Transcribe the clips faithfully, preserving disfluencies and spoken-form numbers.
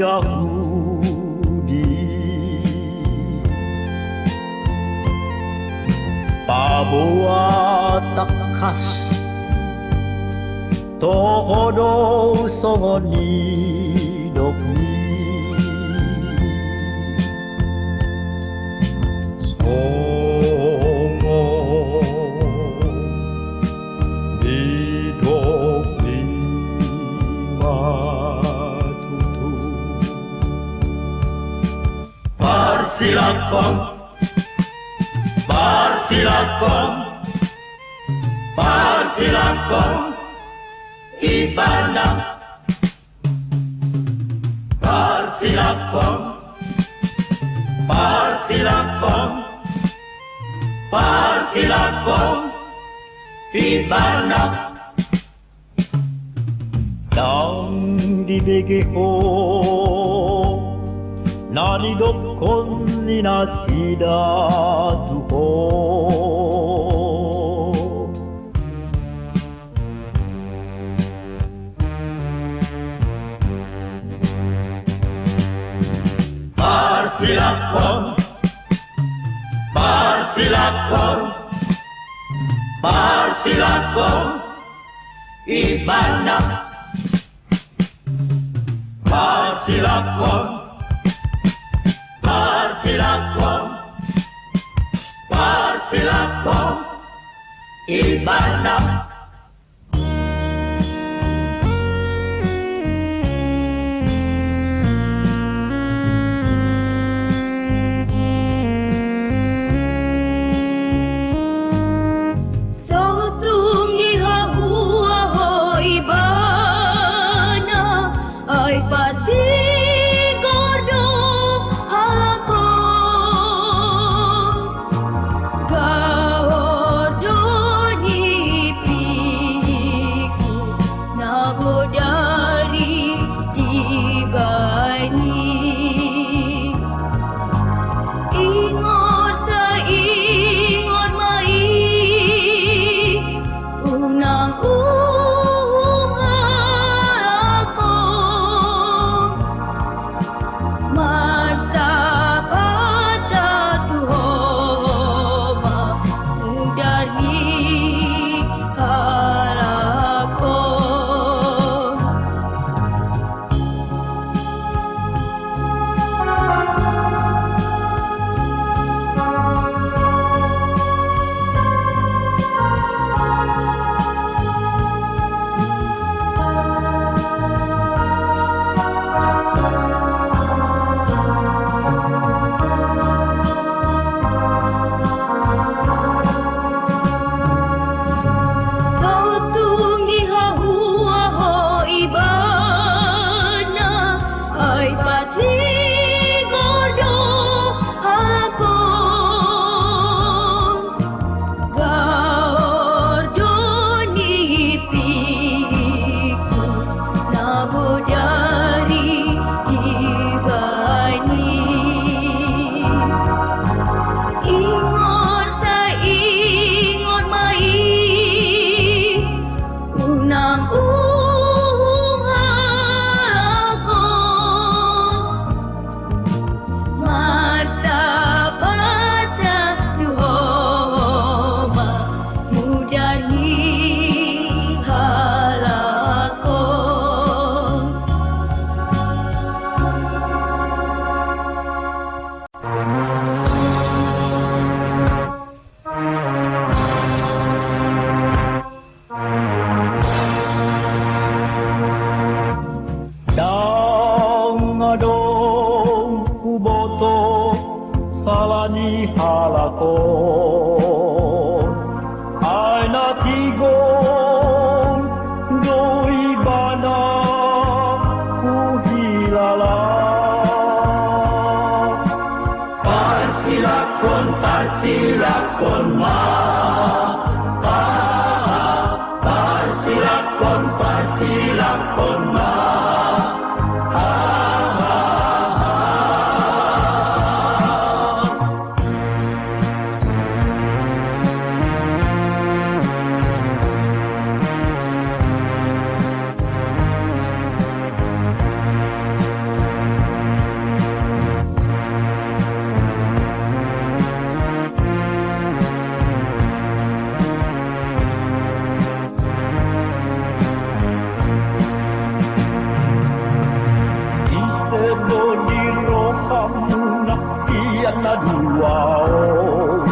Jahudi paboa tangkas, toho do songon nidokmi. Songon nidokmi ma tutu. Parsilangkon, parsilangkon, parsilangkon, Ibana. Parsilangkon, parsilangkon, parsilangkon, Ibana. Ndang dibege ho na nidokkon ni nasida tu ho. Parsilangkon, parsilangkon, parsilangkon, Ibana. Parsilangkon, parsilangkon, parsilangkon, Ibana. Sotung di hahua ho Ibana, ai partigor do halak on. Gaor do nipihutku na bodari dibahen i. Ingot saingot ma i, unang uhum halak on. Marsapata tu ho ma mudar ni halak on. Sotung di hahua ho Ibana, ai partigor do halak on. Gaor do nipihutku na bodari dibahen i. Ingot saingot ma i, unang uhum halak on. Marsapata tu ho ma mudar ni halak on. Ndang adong huboto sala ni halak on, ai na tigor do Ibana huhilala. Parsilangkon, parsilangkon ma. Ah, parsilangkon, parsilangkon ma. Ah, ah, ah. Do di rohamuna sian na dua on,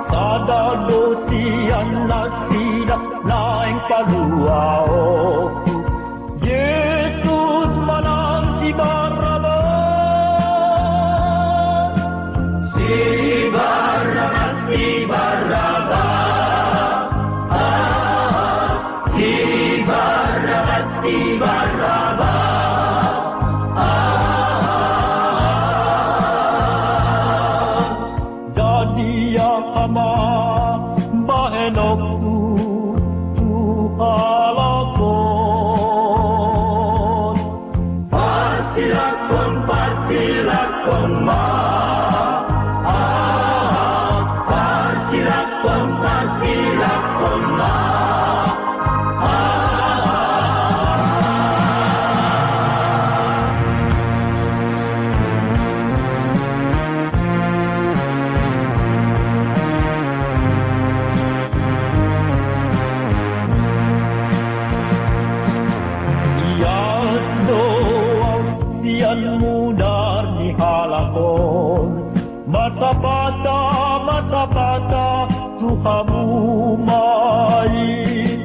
sada do sian nasida naeng palua on. Jesus manang si Barabas? Si Barabas, si Barabas. Ah, si Barabas, si Barabas. Ah. Jadi aha ma bahenonku tu halak on? Parsilangkon, parsilangkon ma. Ah, parsilangkon, parsilangkon ma. Ah. Ias do au sian mudar ni halak on. Marsapata, marsapata tu hamu ma i.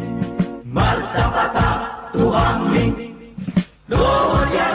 Marsapata tu hami. Dohot ia